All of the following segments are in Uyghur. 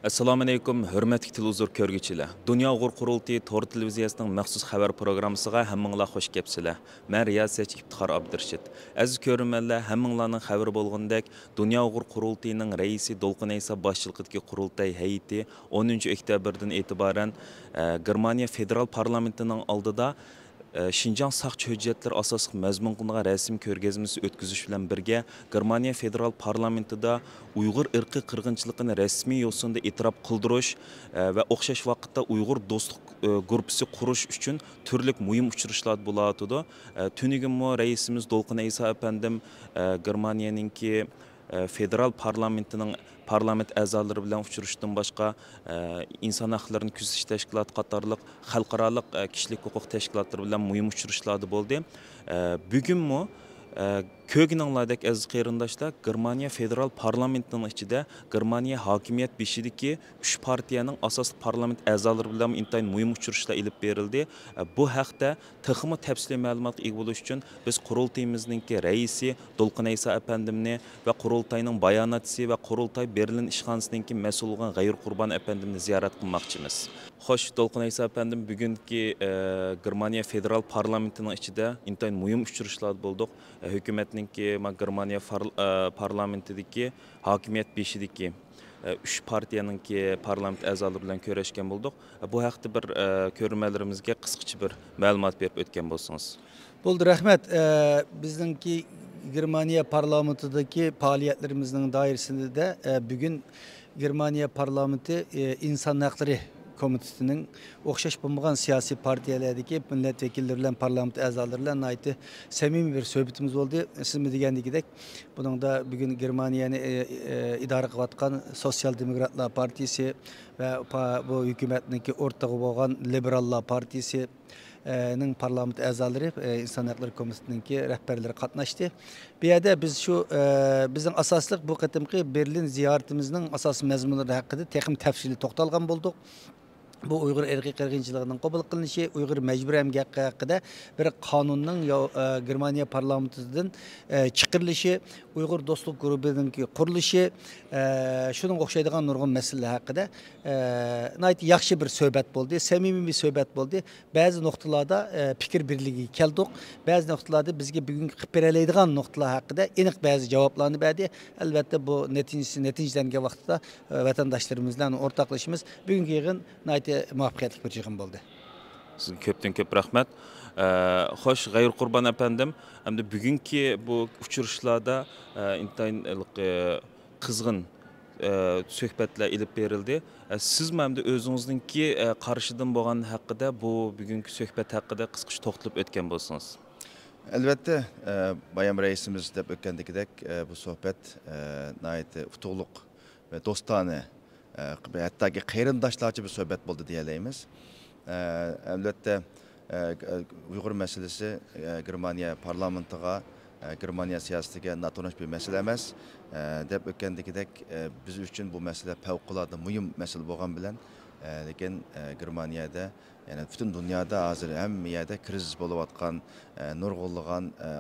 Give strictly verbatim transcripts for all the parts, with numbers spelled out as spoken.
ئەسسالامۇئەلەيكۇم، ھۆرمەتلىك تېلېۋىزور كۆرگۈچىلەر! دۇنيا ئۇيغۇر قۇرۇلتىيى تور تېلېۋىزىيەسىنىڭ مەخسۇس خەۋەر پروگراممىسىغا ھەممىڭلار خوش كەپسىلەر. مەن رىياسەتچى ئىپتىخار ئابدۇرېشىت. ئەزىز كۆرۈرمەنلەر، ھەممىڭلارنىڭ خەۋىرى بولغىنىدەك، دۇنيا ئۇيغۇر قۇرۇلتىيىنىڭ رەئىسى دولقۇن ئەيسا باشچىلىقىدىكى قۇرۇلتاي ھەيئىتى ئونىنچى ئۆكتەبىردىن ئېتىبارەن، ئە، گېرمانىيە فېدېرال پارلامېنتىنىڭ ئالدىدا، ئە، شىنجاڭ ساقچى ھۆججەتلىرى ئاساسلىق مەزمۇن قىلىنغان رەسىم كۆرگەزمىسى ئۆتكۈزۈش بىلەن بىرگە، گېرمانىيە فېدېرال پارلامېنتىدا ئۇيغۇر ئىرقىي قىرغىنچىلىقىنى رەسمىي يوسۇندا ئېتىراپ قىلدۇرۇش، ئە، ۋە ئوخشاش ۋاقىتتا ئۇيغۇر دوستلۇق، ئە، گۇرۇپپىسى قۇرۇش ئۈچۈن تۈرلۈك مۇھىم ئۇچرىشىشلار بولۇۋاتىدۇ. ئە، تۈنۈگۈنمۇ رەئىسىمىز دولقۇن ئەيسا ئەپەندىم، ئە، گېرمانىيەنىڭكى، ئە، فېدېرال پارلامېنتىنىڭ پارلامېنت ئەزالىرى بىلەن ئۇچرىشىشتىن باشقا، ئە، ئىنسان ھەقلىرىنى كۆزىتىش تەشكىلاتى قاتارلىق خەلقئارالىق، ئە، كىشىلىك ھوقۇق تەشكىلاتلىرى بىلەن مۇھىم ئۇچرىشىشلاردا بولدى. ئە، بۈگۈنمۇ، ئە، كۆرگىنىڭلاردەك ئەزىز قېرىنداشلار، گېرمانىيە فېدېرال پارلامېنتىنىڭ ئىچىدە گېرمانىيە ھاكىمىيەت بېشىدىكى ئۈچ پارتىيەنىڭ ئاساسلىق پارلامېنت ئەزالىرى بىلەن ئىنتايىن مۇھىم ئۇچرىشىشلار ئېلىپ بېرىلدى. ئە، بۇ ھەقتە تېخىمۇ تەپسىلىي مەلۇماتقا ئىگە بولۇش ئۈچۈن بىز قۇرۇلتىيىمىزنىڭكى رەئىسى دولقۇن ئەيسا ئەپەندىمنى ۋە قۇرۇلتاينىڭ باياناتچىسى ۋە قۇرۇلتاي بېرلىن ئىشخانىسىنىڭكى مەسئۇلى بولغان غەيرىي قۇربان ئەپەندىمنى زىيارەت قىلماقچىمىز. خوش، دولقۇن ئەيسا ئەپەندىم، بۈگۈنكى، ئە، گېرمانىيە فېدېرال پارلامېنتىنىڭ ئىچىدە ئىنتايىن مۇھىم ئۇچرىشىشلاردا بولدۇق. ئە، ھۆكۈمەتنىڭكى، ما، گېرمانىيە فار-، ئە، پارلامېنتىدىكى ھاكىمىيەت بېشىدىكى، ئە، ئۈچ پارتىيەنىڭكى پارلامېنت ئەزالىرى بىلەن كۆرۈشكەن بولدۇق. بۇ ھەقتە بىر، ئە، كۆرۈرمەنلىرىمىزگە قىسقىچە بىر مەلۇمات بېرىپ ئۆتكەن بولسىڭىز. بولدى، رەھمەت. ئە، بىزنىڭكى گېرمانىيە پارلامېنتىدىكى پائالىيەتلىرىمىزنىڭ دائىرىسىدە، ئە، بۈگۈن گېرمانىيە پارلامېنتى، ئە، ئىنسان ھەقلىرى كومىتېتىنىڭ ئوخشاش بولمىغان سىياسىي پارتىيەلەردىكى مىللەت ۋەكىللىرى بىلەن، پارلامېنت ئەزالىرى بىلەن ناھايىتى سەمىمىي بىر سۆھبىتىمىز بولدى. سىزمۇ دېگەندىكىدەك، بۇنىڭدا بۈگۈن گېرمانىيەنى، ئە، ئە، ئىدارە قىلىۋاتقان سوتسىيال دېموكراتلار پارتىيىسى ۋە پا-، بۇ ھۆكۈمەتنىڭكى ئورتىقى بولغان لىبېراللار پارتىيىسى، ئە، نىڭ پارلامېنت ئەزالىرى، ئە، ئىنسان ھەقلىرى كومىتېتىنىڭكى رەھبەرلىرى قاتناشتى. بۇ يەردە بىز شۇ، ئە، بىزنىڭ ئاساسلىق بۇ قېتىمقى بېرلىن زىيارىتىمىزنىڭ ئاساسىي مەزمۇنلىرى ھەققىدە تېخىمۇ تەپسىلىي توختالغان بولدۇق. بۇ ئۇيغۇر ئىرقىي قىرغىنچىلىقىنىڭ قوبۇل قىلىنىشى، ئۇيغۇر مەجبۇرىي ئەمگەك ھەققىدە بىر قانۇننىڭ يا-، ئە، گېرمانىيە پارلامېنتىدىن، ئە، چىقىرىلىشى، ئۇيغۇر دوستلۇق گۇرۇپپىنىڭكى قۇرۇلۇشى، ئە، شۇنىڭغا ئوخشايدىغان نۇرغۇن مەسىلىلەر ھەققىدە، ئە، ناھايىتى ياخشى بىر سۆھبەت بولدى، سەمىمىي بىر سۆھبەت بولدى. بەزى نۇقتىلاردا، ئە، پىكىر بىرلىكىگە كەلدۇق. بەزى نۇقتىلاردا بىزگە بۈگۈنكى قىلىپ بېرەلەيدىغان نۇقتىلار ھەققىدە ئېنىق بەزى جاۋابلارنى بەردى. ئەلۋەتتە، بۇ نەتىجىسى، نەتىجىلەنگەن ۋاقىتتا، ئە، ۋەتەنداشلىرىمىز بىلەن ئورتاقلىشىمىز. بۈگۈنكى يىغىن ناھايىتى مۇۋەپپەقىيەتلىك بىر يىغىن بولدى. سىزگە كۆپتىن كۆپ رەھمەت. ئە، خوش، غەيرىي قۇربان ئەپەندىم، ئەمدى بۈگۈنكى بۇ ئۇچرىشىشلاردا، ئە، ئىنتايىن ھېلىقى قىزغىن، ئە، سۆھبەتلەر ئېلىپ بېرىلدى. ئە، سىزمۇ ئەمدى ئۆزىڭىزنىڭكى، ئە، قارىشىدىن بولغان ھەققىدە، بۇ بۈگۈنكى سۆھبەت ھەققىدە قىسقىچە توختىلىپ ئۆتكەن بولسىڭىز. ئەلۋەتتە، ئە، بايام رەئىسىمىز دەپ ئۆتكەندىكىدەك، ئە، بۇ سۆھبەت، ئە، ناھايىتى ئۇتۇقلۇق ۋە دوستانە، ئە، ھەتتاكى قېرىنداشلارچە بىر سۆھبەت بولدى دېيەلەيمىز. ئە، ئەلۋەتتە، ئە، ئۇيغۇر مەسىلىسى، ئە، گېرمانىيە پارلامېنتىغا، ئە، گېرمانىيە سىياسىتىگە ناتونۇش بىر مەسىلە ئەمەس. ئە، دەپ ئۆتكەندىكىدەك، ئە، بىز ئۈچۈن بۇ مەسىلە پەۋقۇلئاددە مۇھىم مەسىلە بولغان بىلەن، ئە، لېكىن، ئە، گېرمانىيەدە، يەنى پۈتۈن دۇنيادا ھازىر ھەممە يەردە كىرىزىس بولۇۋاتقان، ئە، نۇرغۇنلىغان، ئە،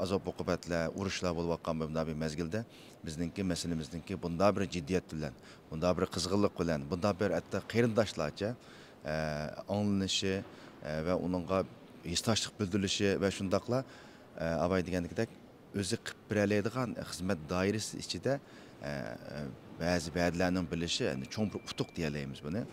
ئازاب-ئوقۇبەتلەر، ئۇرۇشلار بولۇۋاتقان بۇنداق بىر مەزگىلدە بىزنىڭكى مەسىلىمىزنىڭكى بۇنداق بىر جىددىيەت بىلەن، بۇنداق بىر قىزغىنلىق بىلەن، بۇنداق بىر ھەتتا قېرىنداشلارچە، ئە، ئاڭلىنىشى، ئە، ۋە ئۇنىڭغا ھېسداشلىق بىلدۈرۈلۈشى ۋە شۇنداقلا، ئە، ئاۋاي دېگەندىكىدەك، ئۆزى قىلىپ بېرەلەيدىغان خىزمەت دائىرىسى ئىچىدە، ئە، بەزى ۋەدىلەرنىڭ بېرىلىشى، يەنى چوڭ بىر ئۇتۇق دېيەلەيمىز بۇنى.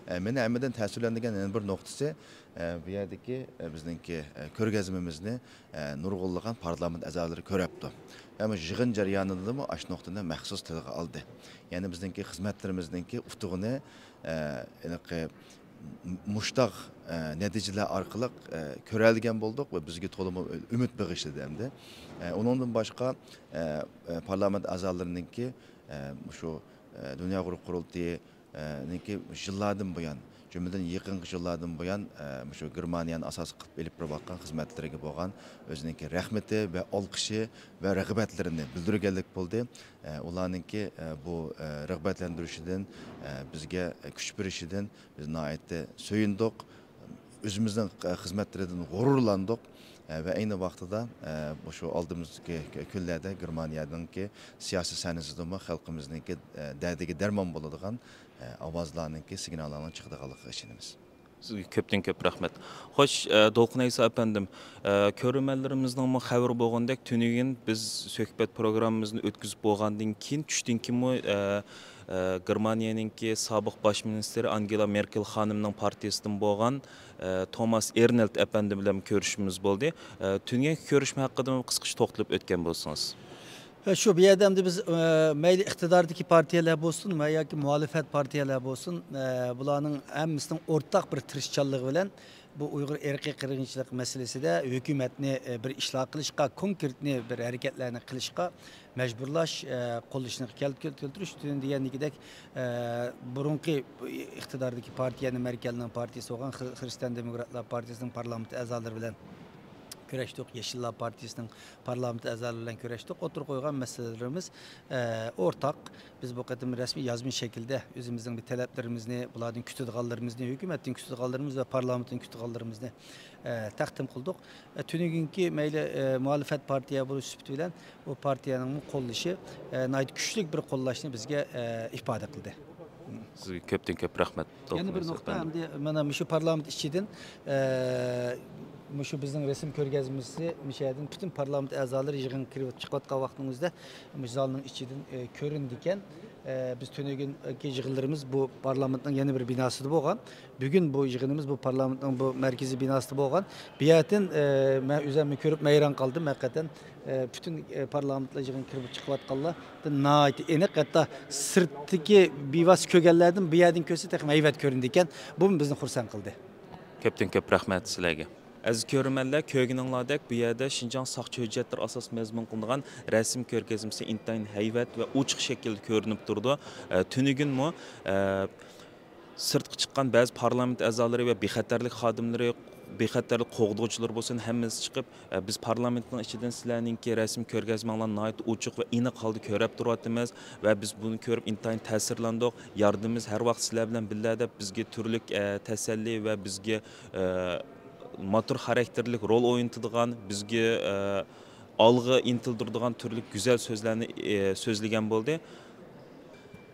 ئە، مېنى ھەممىدىن تەسىرلەندۈرگەن يەنە بىر نۇقتىسى، ئە، بۇ يەردىكى، ئە، بىزنىڭكى، ئە، كۆرگەزمىمىزنى، ئە، نۇرغۇنلىغان پارلامېنت ئەزالىرى كۆرەپتۇ. ھەم يىغىن جەريانىدىمۇ ئاشۇ نۇقتىنى مەخسۇس تىلغا ئالدى. يەنى بىزنىڭكى خىزمەتلىرىمىزنىڭكى ئۇتۇقىنى، ئە، ھېلىقى مۇشتاق، ئە، نەتىجىلەر ئارقىلىق، ئە، كۆرەلىگەن بولدۇق ۋە بىزگە تولىمۇ ئۈمىد بېغىشلىدى ئەمدى. ئە، ئۇنىڭدىن باشقا، ئە، ئە، پارلامېنت ئەزالىرىنىڭكى، ئە، مۇشۇ، ئە، دۇنيا ئۇيغۇر قۇرۇلتىيى، ئە، نىڭكى يىللاردىن بۇيان، جۈملىدىن يېقىنقى يىللاردىن بۇيان، ئە، مۇشۇ گېرمانىيەنى ئاساس قىلىپ ئېلىپ بېرىۋاتقان خىزمەتلىرىگە بولغان ئۆزىنىڭكى رەھمىتى ۋە ئالقىشى ۋە رىغبەتلىرىنى بىلدۈرگەنلىك بولدى. ئە، ئۇلارنىڭكى، ئە، بۇ، ئە، رىغبەتلەندۈرۈشىدىن، ئە، بىزگە، ئە، كۈچ بېرىشىدىن بىز ناھايىتى سۆيۈندۇق. ئۆزىمىزنىڭ، ئە، خىزمەتلىرىدىن غۇرۇرلاندۇق. ۋە ئەينى ۋاقتىدا، ئە، مۇشۇ ئالدىمىزدىكى كۈنلەردە گېرمانىيەنىڭكى سىياسىي سەھنىسىدىمۇ خەلقىمىزنىڭكى، ئە، دەردىگە دەرمان بولىدىغان، ئە، ئاۋازلارنىڭكى، سىگناللارنىڭ چىقىدىغانلىقىغا ئىشىنىمىز. سىزگە كۆپتىن كۆپ رەھمەت. خوش، ئە، دولقۇن ئەيسا ئەپەندىم، ئە، كۆرۈرمەنلىرىمىزنىڭمۇ خەۋىرى بولغاندەك، تۈنۈگۈن بىز سۆھبەت پروگراممىمىزنى ئۆتكۈزۈپ بولغاندىن كېيىن، چۈشتىن كېيىنمۇ، ئە، ئە، گېرمانىيەنىڭكى سابىق باش مىنىستىرى ئانگېلا مېركېل خانىمنىڭ پارتىيىسىدىن بولغان، ئە، توماس ئېرنېلت ئەپەندى بىلەن كۆرۈشۈشىمىز بولدى. ئە، تۈنۈگۈنكى كۆرۈشمە ھەققىدىمۇ قىسقىچە توختىلىپ ئۆتكەن بولسىڭىز. ھە، شۇ، بۇ يەردە ئەمدى بىز، ئە، مەيلى ئىقتىداردىكى پارتىيەلەر بولسۇن ۋە ياكى مۇھالىپەت پارتىيەلەر بولسۇن، ئە، بۇلارنىڭ ھەممىسىنىڭ ئورتاق بىر تىرىشچانلىقى بىلەن بۇ ئۇيغۇر ئىرقىي قىرغىنچىلىق مەسىلىسىدە ھۆكۈمەتنى، ئە، بىر ئىشلار قىلىشقا، كونكرېتنى بىر ھەرىكەتلەرنى قىلىشقا مەجبۇرلاش، ئە، قوللىشىنى كەلت-، كەلتۈرۈش. تۆۋەن دېگەندىكىدەك، ئە، بۇرۇنقى ئىقتىداردىكى پارتىيەنى، مەركەلنىڭ پارتىيىسى بولغان خى-، خىرىستىيان دېموكراتلار پارتىيىسىنىڭ پارلامېنت ئەزالىرى بىلەن كۆرۈشتۇق. يېشىللار پارتىيىسىنىڭ پارلامېنت ئەزالىرى بىلەن كۆرۈشتۇق. ئوتتۇرىغا قويغان مەسىلىلىرىمىز، ئە، ئورتاق. بىز بۇ قېتىم رەسمىي يازما شەكىلدە ئۆزىمىزنىڭ بىر تەلەپلىرىمىزنى، بۇلاردىن كۈتىدىغانلىرىمىزنى، ھۆكۈمەتتىن كۈتىدىغانلىرىمىز ۋە پارلامېنتتىن كۈتىدىغانلىرىمىزنى، ئە، تەقدىم قىلدۇق. ئە، تۈنۈگۈنكى مەيلى، ئە، مۇھالىپەت پارتىيە بولۇش سۈپىتى بىلەن بۇ پارتىيەنىڭمۇ قوللىشى، ئە، ناھايىتى كۈچلۈك بىر قوللاشنى بىزگە، ئە، ئىپادە قىلدى. سىزگە كۆپتىن كۆپ رەھمەت، يەنە بىر نۇقتا، ئەپەندىم. ئەمدى مانا مۇشۇ پارلامېنت ئىچىدىن، ئە، مۇشۇ بىزنىڭ رەسىم كۆرگەزمىسى مۇشۇ يەردىن پۈتۈن پارلامېنت ئەزالىرى يىغىنغا كىرىپ چىقىۋاتقان ۋاقتىنىڭ ئۆزىدە مۇشۇ زالنىڭ ئىچىدىن، ئە، كۆرۈنىدىكەن. ئە، بىز تۈنۈگۈنكى يىغىنلىرىمىز بۇ پارلامېنتنىڭ يەنە بىر بىناسىدا بولغان. بۈگۈن بۇ يىغىنىمىز بۇ پارلامېنتنىڭ بۇ مەركىزىي بىناسىدا بولغان. بۇ يەردىن، ئە، مەن ئۆزۈممۇ كۆرۈپ ھەيران قالدىم ھەقىقەتەن. ئە، پۈتۈن، ئە، پارلامېنتلار يىغىنغا كىرىپ چىقىۋاتقانلاردىن ناھايىتى ئېنىق، ھەتتا سىرتتىكى بىۋاسىتە كۆرگەنلەردىن بۇ يەردىن كۆرسە تېخىمۇ ھەيۋەت كۆرۈنىدىكەن. بۇمۇ بىزنى خۇرسەن قىلدى. كۆپتىن كۆپ رەھمەت سىلەرگە. ئەزىز كۆرۈرمەنلەر، كۆرگىنىڭلاردەك بۇ يەردە شىنجاڭ ساقچى ھۆججەتلىرى ئاساسلىق مەزمۇن قىلىنغان رەسىم كۆرگەزمىسى ئىنتايىن ھەيۋەت ۋە ئوچۇق شەكىلدە كۆرۈنۈپ تۇرىدۇ. ئە، تۈنۈگۈنمۇ، ئە، سىرتقا چىققان بەزى پارلامېنت ئەزالىرى ۋە بىخەتەرلىك خادىملىرى، بىخەتەرلىك قوغدىغۇچىلىرى بولسۇن، ھەممىسى چىقىپ، ئە، بىز پارلامېنتنىڭ ئىچىدىن سىلەرنىڭكى رەسىم كۆرگەزمەڭلارنى ناھايىتى ئوچۇق ۋە ئېنىق ھالدا كۆرۈپ تۇرۇۋاتىمىز ۋە بىز بۇنى كۆرۈپ ئىنتايىن تەسىرلەندۇق. ياردىمىمىز ھەر ۋاقىت سىلەر بىلەن بىللە دەپ بىزگە تۈرلۈك، ئە، تەسەللى ۋە بىزگە، ئە، ماتور خاراكتېرلىك رول ئوينىتىدىغان، بىزگە، ئە، ئالغا ئىنتىلدۈرىدىغان تۈرلۈك گۈزەل سۆزلەرنى، ئە، سۆزلىگەن بولدى.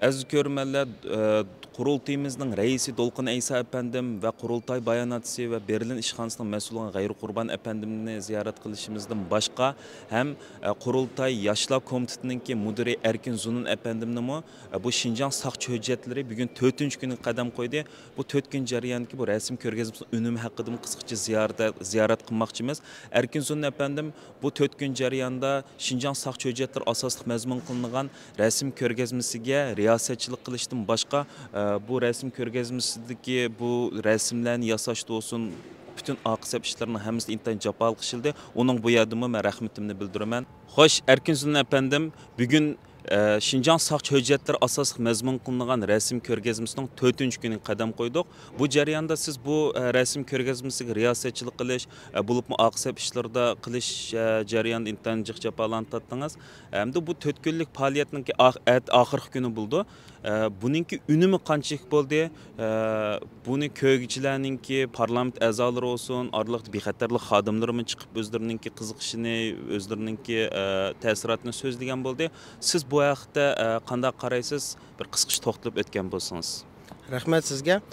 ئەزىز كۆرۈرمەنلەر، ئە، قۇرۇلتىيىمىزنىڭ رەئىسى دولقۇن ئەيسا ئەپەندىم ۋە قۇرۇلتاي باياناتچىسى ۋە بېرلىن ئىشخانىسىنىڭ مەسئۇلى بولغان غەيرى قۇربان ئەپەندىمنى زىيارەت قىلىشىمىزدىن باشقا، ھەم، ئە، قۇرۇلتاي ياشلار كومىتېتىنىڭكى مۇدىرى ئەركىن زۇنۇن ئەپەندىمنىمۇ، ئە، بۇ شىنجاڭ ساقچى ھۆججەتلىرى بۈگۈن تۆتىنچى كۈنىگە قەدەم قويدى. بۇ تۆت كۈن جەريانىدىكى بۇ رەسىم كۆرگەزمىسىنىڭ ئۈنۈمى ھەققىدىمۇ قىسقىچە زىيارەت، زىيارەت قىلماقچىمىز. ئەركىن زۇنۇن ئەپەندىم، بۇ تۆت كۈن جەريانىدا شىنجاڭ ساقچى ھۆججەتلىرى ئاساسلىق مەزمۇن قىلىنغان رەسىم كۆرگەزمىسىگە رىياسەتچىلىك قىلىشتىن باشقا، ئە، بۇ رەسىم كۆرگەزمىسىدىكى بۇ رەسىملەرنى ياساشتا بولسۇن، پۈتۈن ئارقا سەپ ئىشلىرىنىڭ ھەممىسىدە ئىنتايىن جاپالىق ئىشلىدى. ئۇنىڭ بۇ يەردىمۇ مەن رەھمىتىمنى بىلدۈرىمەن. خوش، ئەركىن زۇنۇن ئەپەندىم، بۈگۈن، ئە، شىنجاڭ ساقچى ھۆججەتلىرى ئاساسلىق مەزمۇن قىلىنغان رەسىم كۆرگەزمىسىنىڭ تۆتىنچى كۈنىگە قەدەم قويدۇق. بۇ جەرياندا سىز بۇ، ئە، رەسىم كۆرگەزمىسىگە رىياسەتچىلىك قىلىش، ئە، بولۇپمۇ ئارقا سەپ ئىشلىرىدا قىلىش، ئە، جەريانىدا ئىنتايىن جىق جاپالارنى تارتتىڭىز. ئەمدى بۇ تۆت كۈنلۈك پائالىيەتنىڭكى ئاخ-، ئەت-، ئاخىرقى كۈنى بولىدۇ. ئە، بۇنىڭكى ئۈنۈمى قانچىلىك بولدى؟ ئە، بۇنى كۆرگۈچىلەرنىڭكى پارلامېنت ئەزالىرى بولسۇن، ئارىلىقتا بىخەتەرلىك خادىملىرىمۇ چىقىپ ئۆزلىرىنىڭكى قىزىقىشىنى، ئۆزلىرىنىڭكى، ئە، تەسىراتىنى سۆزلىگەن بولدى. سىز بۇ ھەقتە، ئە، قانداق قارايسىز؟ بىر قىسقىچە توختىلىپ ئۆتكەن بولسىڭىز. رەھمەت سىزگە.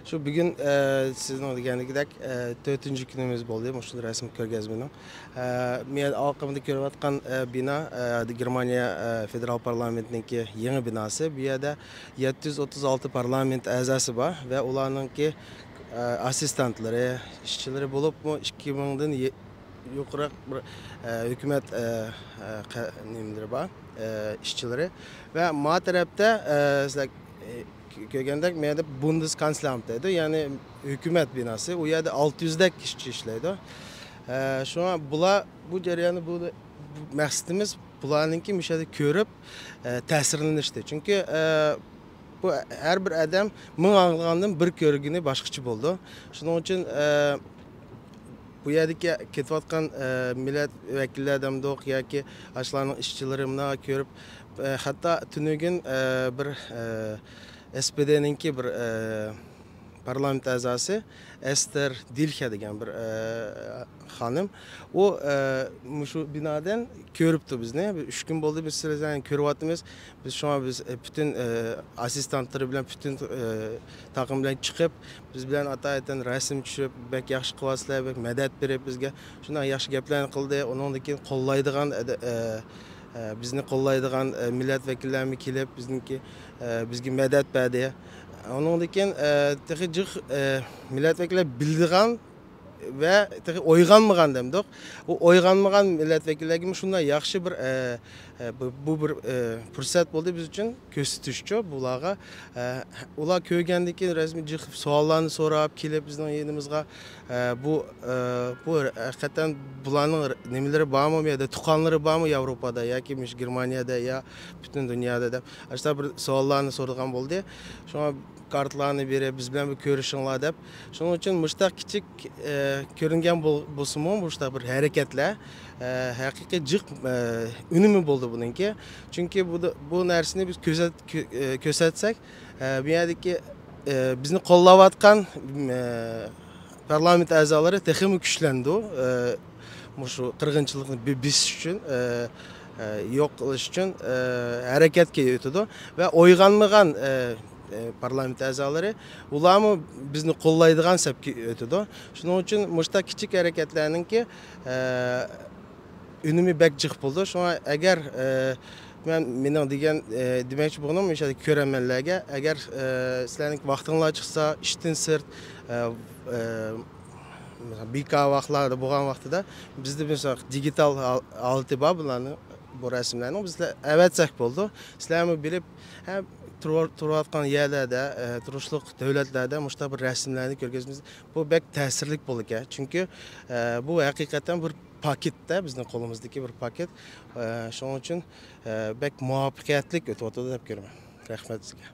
شۇ بۈگۈن، ئە، سىزنىڭ دېگەنىكىدەك، ئە، تۆتىنچى كۈنىمىز بولدى مۇشۇ رەسىم كۆرگەزمىنىڭ. ئە، مەن ئارقامدا كۆرۈۋاتقان، ئە، بىنا، ئە، گېرمانىيە، ئە، فېدېرال پارلامېنتىنىڭكى يېڭى بىناسى. بۇ يەردە يەتتە يۈز ئوتتۇز ئالتە پارلامېنت ئەزاسى بار ۋە ئۇلارنىڭكى، ئە، ئاسسىستانتلىرى، ئىشچىلىرى بولۇپمۇ ئىككى مىڭدىن يۇقىرىراق بىر، ئە، ھۆكۈمەت، ئە، ئە، قە-، نېمىلىرى بار، ئە، ئىشچىلىرى. ۋە ما تەرەپتە، ئە، سىلەر، ئە، كۆ-، كۆرگەندەك، مەيەردە بۇندېسكانسلېرامت دەيدۇ، يەنى ھۆكۈمەت بىناسى. ئۇ يەردە ئالتە يۈزدەك ئىشچى ئىشلەيدۇ. ئە، شۇڭا بۇلار، بۇ جەرياندا بۇ، بۇ مەقسىتىمىز بۇلارنىڭكى مۇشۇ يەردە كۆرۈپ، ئە، تەسىرلىنىشتى. چۈنكى، ئە، بۇ ھەر بىر ئادەم مىڭ ئاڭلىغاندىن بىر كۆرگىنى باشقىچە بولىدۇ. شۇنىڭ ئۈچۈن، ئە، بۇ يەردىكى كېتىۋاتقان، ئە، مىللەت ۋەكىللەر دەمدۇق ياكى ئاشۇلارنىڭ ئىشچىلىرى مۇنداق كۆرۈپ، ئە، ھەتتا تۈنۈگۈن، ئە، بىر، ئە، ئېس پى دېنىڭكى بىر، ئە، پارلامېنت ئەزاسى ئەستەر دىلشا دېگەن بىر، ئە، خانىم. ئۇ، ئە، مۇشۇ بىنادىن كۆرۈپتۇ بىزنى. بىر ئۈچ كۈن بولدى بىز سىلەرنى كۆرۈۋاتىمىز. بىز شۇڭا بىز، ئە، پۈتۈن، ئە، ئاسسىستانتلىرى بىلەن پۈتۈن، ئە، تاقىم بىلەن چىقىپ، بىز بىلەن ئاتايىتەن رەسىم چۈشۈرۈپ، بەك ياخشى قىلىۋاتىسىلەر، بەك مەدەت بېرىپ بىزگە شۇنداق ياخشى گەپلەرنى قىلدى. ئۇنىڭدىن كېيىن قوللايدىغان، ئە، ئە، بىزنى قوللايدىغان، ئە، مىللەت ۋەكىللەرمۇ كېلىپ، بىزنىڭكى، ئە، بىزگە مەدەت بەردى. ئۇنىڭدىن كېيىن، ئە، تېخى جىق، ئە، مىللەت ۋەكىللەر بىلىدىغان ۋە تېخى ئويغانمىغان دەمدۇق. ئۇ ئويغانمىغان مىللەت ۋەكىللەرگىمۇ شۇنداق ياخشى بىر، ئە، ئە، بۇ، بۇ بىر، ئە، پۇرسەت بولدى بىز ئۈچۈن كۆرسىتىشچۇ بۇلارغا. ئە، ئۇلار كۆرگەندىن كېيىن رەسمىي جىق سوئاللارنى سوراپ كېلىپ بىزنىڭ يېنىمىزغا، ئە، بۇ، ئە، بۇ ھەقىقەتەن بۇلارنىڭ نېمىلىرى بارمۇ، بۇ يەردە تۇغقانلىرى بارمۇ ياۋروپادا ياكى مۇشۇ گېرمانىيەدە يا پۈتۈن دۇنيادا دەپ، ئاشۇنداق بىر سوئاللارنى سورىغان بولدى. شۇڭا كارتىلارنى بېرىپ، بىز بىلەن بىر كۆرۈشۈڭلار دەپ. شۇنىڭ ئۈچۈن مۇشۇنداق كىچىك، ئە، كۆرۈنگەن بول-، بولسىمۇ، مۇشۇنداق بىر ھەرىكەتلەر، ئە، ھەقىقىي جىق، ئە، ئۈنۈمى بولدى بۇنىڭكى. چۈنكى بۇ، بۇ نەرسىنى بىز كۆزەت-، كۆ-، ئە، كۆرسەتسەك، ئە، بۇ يەردىكى، ئە، بىزنى قوللاۋاتقان، ئە، پارلامېنت ئەزالىرى تېخىمۇ كۈچلەندى. ئە، مۇشۇ قىرغىنچىلىقنى بې-، بېسىش ئۈچۈن، ئە، ئە، يوق قىلىش ئۈچۈن، ئە، ھەرىكەتكە ئۆتىدۇ ۋە ئويغانمىغان، ئە، ئە، پارلامېنت ئەزالىرى ئۇلارمۇ بىزنى قوللايدىغان سەپكە ئۆتىدۇ. شۇنىڭ ئۈچۈن مۇشۇنداق كىچىك ھەرىكەتلەرنىڭكى، ئە، ئۈنۈمى بەك جىق بولىدۇ. شۇڭا ئەگەر، ئە، مەن، مېنىڭ دېگەن، ئە، دېمەكچى بولغىنىم مۇشۇ يەردىكى كۆرەرمەنلەرگە، ئەگەر، ئە، سىلەرنىڭ ۋاقتىڭلار چىقسا، ئىشتىن سىرت، ئە، ئە، مەسىلەن، بىكار ۋاقىتلاردا بولغان ۋاقتىدا بىزدە مىسال دىگىتال ھال-، ھالىتى بار بۇلارنىڭ، بۇ رەسىملەرنىڭ بىز ئەۋەتسەك بولىدۇ. سىلەرمۇ بىلىپ، ھەم تۇرۇۋ-، تۇرۇۋاتقان يەرلەردە، ئە، تۇرۇشلۇق دۆلەتلەردە مۇشۇنداق بىر رەسىملەرنى كۆرگۈزىمىز. بۇ بەك تەسىرلىك بولىدىكەن. چۈنكى، ئە، بۇ ھەقىقەتەن بىر پاكىتتە، بىزنىڭ قولىمىزدىكى بىر پاكىت. ئە، شۇنىڭ ئۈچۈن، ئە، بەك مۇۋەپپەقىيەتلىك ئۆتۈۋاتىدۇ دەپ كۆرىمەن. رەھمەت سىزگە.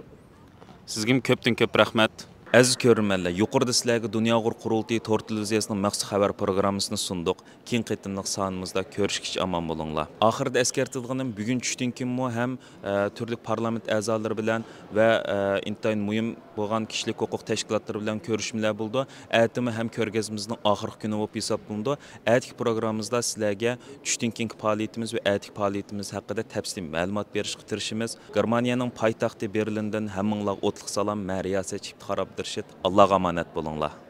سىزگىمۇ كۆپتىن كۆپ رەھمەت. ئەزىز كۆرۈرمەنلەر، يۇقىرىدا سىلەرگە دۇنيا ئۇيغۇر قۇرۇلتىيى تور تېلېۋىزىيەسىنىڭ مەخسۇس خەۋەر پروگراممىسىنى سۇندۇق. كېيىنكى قېتىملىق سانىمىزدا كۆرۈشكىچە ئامان بولۇڭلار. ئاخىرىدا ئەسكەرتىدىغىنىم، بۈگۈن چۈشتىن كېيىنمۇ ھەم، ئە، تۈرلۈك پارلامېنت ئەزالىرى بىلەن ۋە، ئە، ئىنتايىن مۇھىم بولغان كىشىلىك ھوقۇق تەشكىلاتلىرى بىلەن كۆرۈشمىلەر بولىدۇ. ئەتىمۇ ھەم كۆرگەزمىمىزنىڭ ئاخىرقى كۈنى بولۇپ ھېسابلىنىدۇ. ئەتىكى پروگراممىمىزدا سىلەرگە چۈشتىن كېيىنكى پائالىيىتىمىز ۋە ئەتىكى پائالىيىتىمىز ھەققىدە تەپسىلىي مەلۇمات بېرىشكە تىرىشىمىز. گېرمانىيەنىڭ پايتەختى بېرلىندىن ھەممىڭلارغا ئوتلۇق سالام. مەن رىياسەتچى ئىپتىخار ئابدۇرېشىت. ئاللاغا ئامانەت بولۇڭلار.